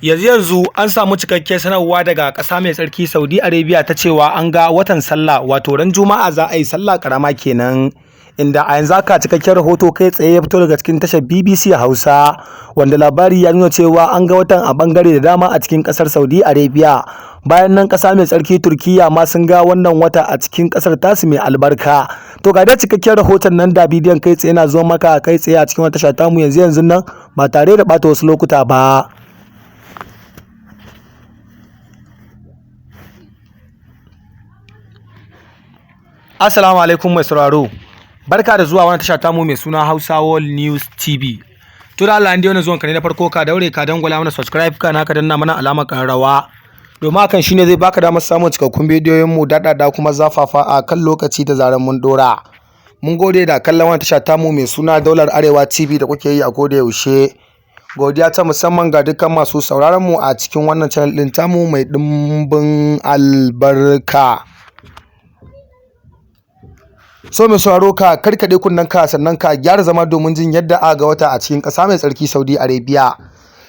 Yanzu an samu cikakkiyar sanarwa daga ƙasa mai tsarki Saudi Arabia ta cewa an ga watan sallah, wato ran Juma'a za a yi sallah karama kenan. Inda a yanzu haka cikakken rahoto kai tsaye ya fito daga cikin tashar BBC Hausa, wanda labari ya nuna cewa an ga watan a bangare da dama a cikin ƙasar Saudi Arabia. Bayan nan ƙasa mai tsarki Turkiyya ma sun ga wannan wata a cikin ƙasar tasu mai albarka. To ga dai cikakken rahoton nan da bidiyon kai tsaye na zo maka kai tsaye a cikin wata tasha tamu yanzu yanzu nan ba tare da ɓata wasu lokuta ba. Assalamu alaikum mai sauraro. Barka da zuwa wannan tasha tamu mai suna Hausa World News TV. To da Allah, wannan zuwan ka ne na farko, ka daure ka dangwala mana subscribe, ka danna mana alamar ƙararrawa. Domin hakan shine zai baka damar samun cikakkun bidiyoyin mu daɗaɗa kuma zafafa a kan lokaci da zarar mun dora. Mun gode da kallon wannan tasha tamu mai suna Daular Arewa TV da kuke yi a koda yaushe. Godiya ta musamman ga dukkan masu sauraron mu a cikin wannan channel ɗin tamu mai ɗimbin albarka. So mai sauraro, ka karkade kunnen ka, sannan ka gyara zama domin jin yadda aka ga wata a cikin ƙasa mai tsarki Saudi Arabia.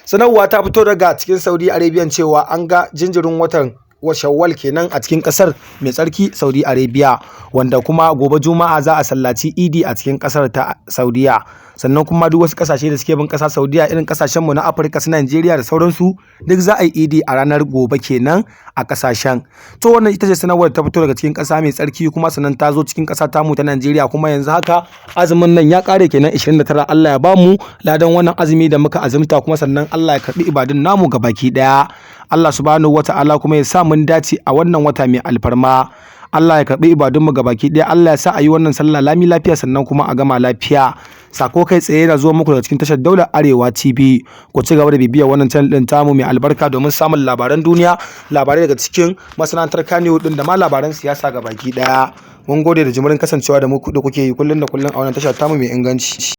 Sanarwa ta fito daga cikin Saudi Arabia cewa an ga jinjirin watan Shawwal kenan a cikin ƙasar mai tsarki Saudi Arabia, wanda kuma gobe Juma'a za a sallaci Idi a cikin ƙasar ta Saudiya. Sannan kuma duk wasu ƙasashe da suke bin ƙasa Saudiya, irin ƙasashen mu na Afirka su Najeriya da sauransu, duk za a yi Idi a ranar gobe kenan a ƙasashen. To wannan ita ce sanarwar ta fito daga cikin ƙasa mai tsarki, kuma sannan ta zo cikin ƙasa tamu ta Najeriya. Kuma yanzu haka azumin nan ya ƙare kenan 29. Allah ya bamu ladan wannan azumi da muka azumta, kuma sannan Allah ya karɓi ibadun namu gabaki ɗaya. Allah subhanahu wata'ala kuma ya sa mun dace a wannan wata mai alfarma. Allah ya karɓi ibadunmu gabaki ɗaya. Allah ya sa a yi wannan sallah lami lafiya, sannan kuma a gama lafiya. Sako kai tsaye yana zuwa muku daga cikin tashar Daular Arewa TV. Ku ci gaba da bibiyar wannan channel ɗin tamu mai albarka domin samun labaran duniya, labarai daga cikin masana'antar Kannywood ɗin da ma labaran siyasa gabaki ɗaya. Mun gode da jimirin kasancewa da mu da kuke yi kullum da kullum a wannan tashar tamu mai inganci.